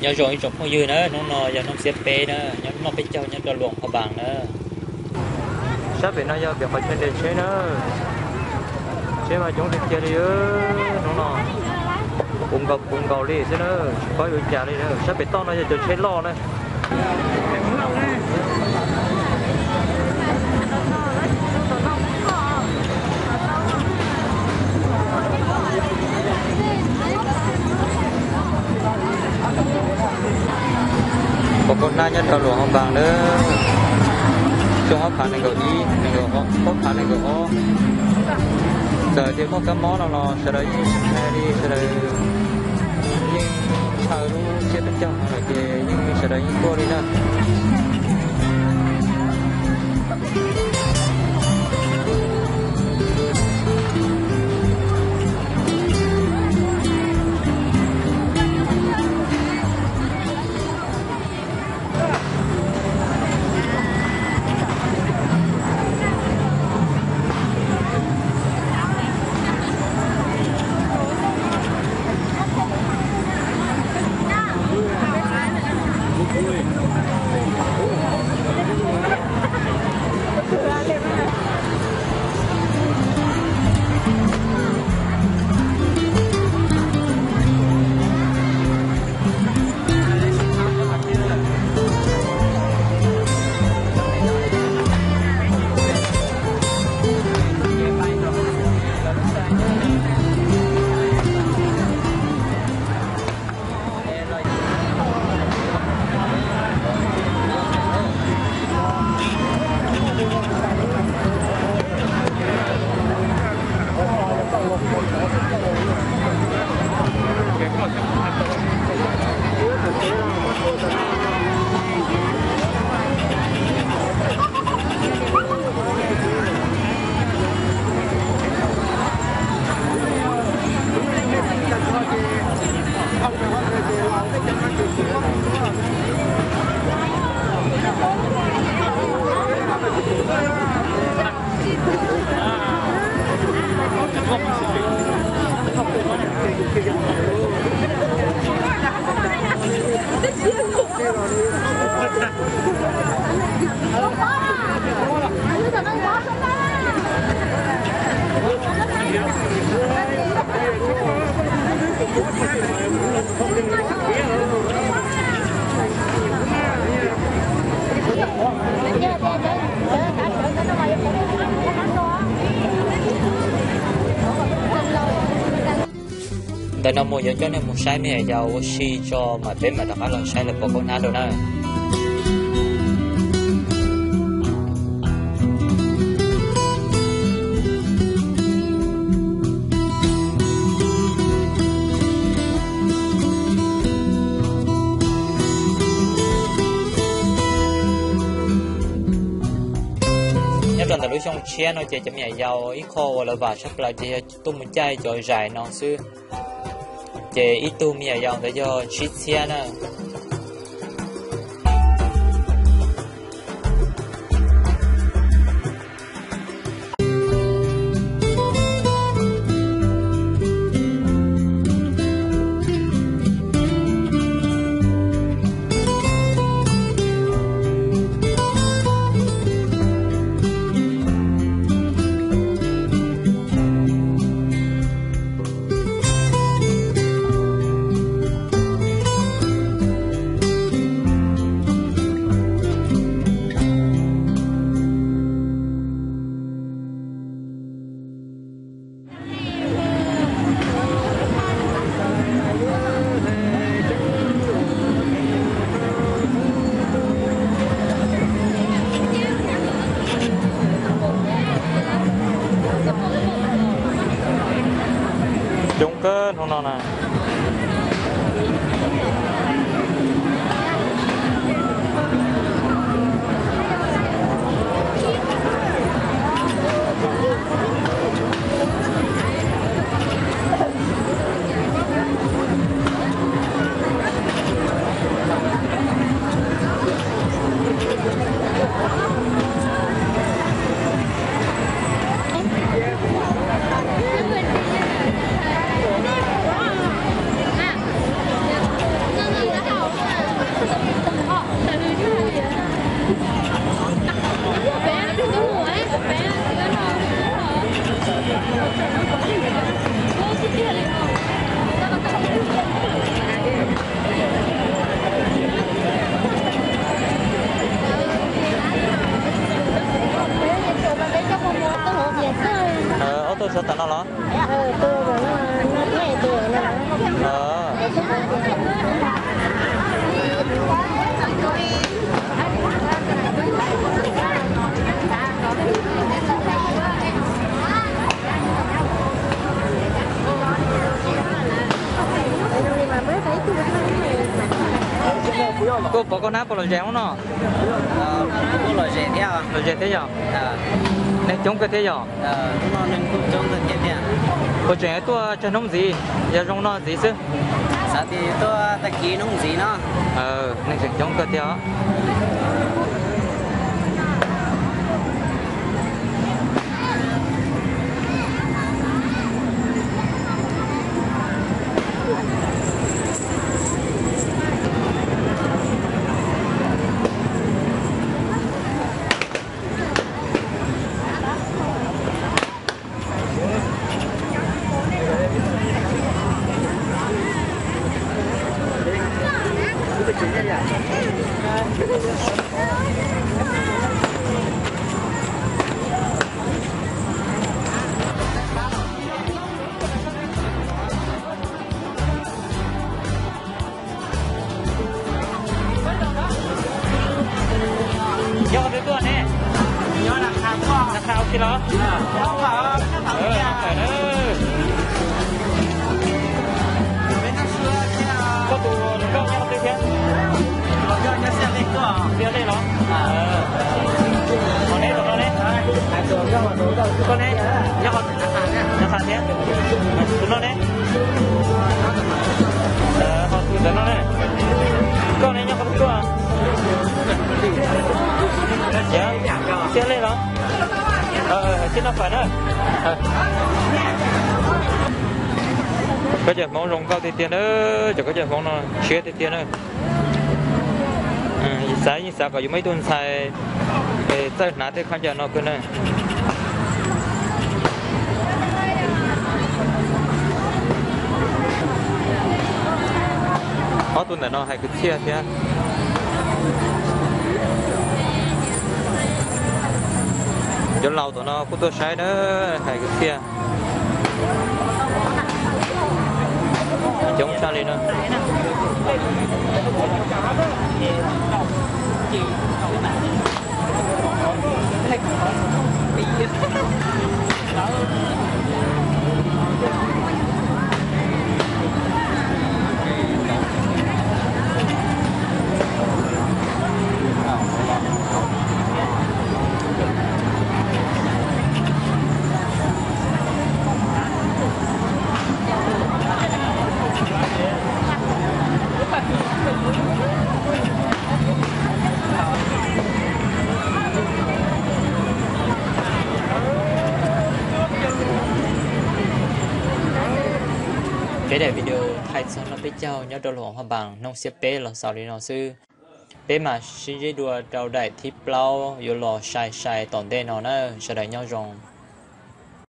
Nyob zoo ib tsoom phooj ywg na, hnub no yog hnub xiab peb na, nyob noj peb caug nyob rau Luam Pha Npas na. Sab pem no yog pem qhov chaw nres tsheb na. Tsheb mas coob tiag tiag li, hnub no puv nkaus puv nkaus li xwb na, tsis paub yuav cas li na. Sab pem toj no yog cov tsheb loj na. Pos Kaub Hnab nyob rau Luam Pha Npas na, xyoo ob phav nees nkaum ib, nees nkaum, ob phav nees nkaum ob. Txawm tias muaj kab mob no los sawv daws yeej tsis ntshai li, sawv daws yeej thaw lub tsiab pes caug no lawm ces yeej sawv daws yeej tuaj li na. Ntawm no mus yuav coj nej mus saib me nyuam yaus ua si tso mas peb mam rov qab los saib lawv pos kaub hnab dua na. Nyob rau ntawm lub xyoo tshiab no ces cov me nyuam yaus ib qho uas lawv vam tshaj plaws ces yog tuaj mus caij cov zais no xwb. Ces ib tug me nyuam yaus ntawd yog tsib txhiab na. Tuaj pov koj hnab puas lom zem hnub no? Lom zem thiab yog? Neeg coob kawg thiab yog? Puas tseem tuaj tsawg hnub ntxiv, yog zoo no ntxiv xwb? Neeg tseem coob kawg thiab os. Nyob qhov twg tuaj ne? Nyob Naj Kha ua si los? Koj tus hluas nkauj nyob qhov twg thiab? Xia Lej los? Qhov neb tus no ne? Koj ne? Nyob qhov Naj Kha thiab? Tus no ne? Ho tus ntawm no ne? Koj ne nyob qhov twg tuaj? Xia Lej los? Tib noj fais na. Khaub ncaws Hmoob zoo nkauj tiag tiag na, cov khaub ncaws Hmoob no tshiab tiag tiag na. Xav yeej xav kom yuav muaj ib tug ntxhais txawj hnav tej khaub ncaws no kawg na. Ob tug ntawm no hais kwv txhiaj thiab. Cov laus tom no kuj tuaj saib na, hais kwv txhiaj. Coob tshaj li na. Peb daim video thaij txog noj peb caug nyob rau Luam Phaj Npas hnub xiab peb los xaus li no xwb. Peb mam sib ntsib dua rau daim thib plaub yuav los sai sai tom ntej no na. Sawv daws nyob zoo.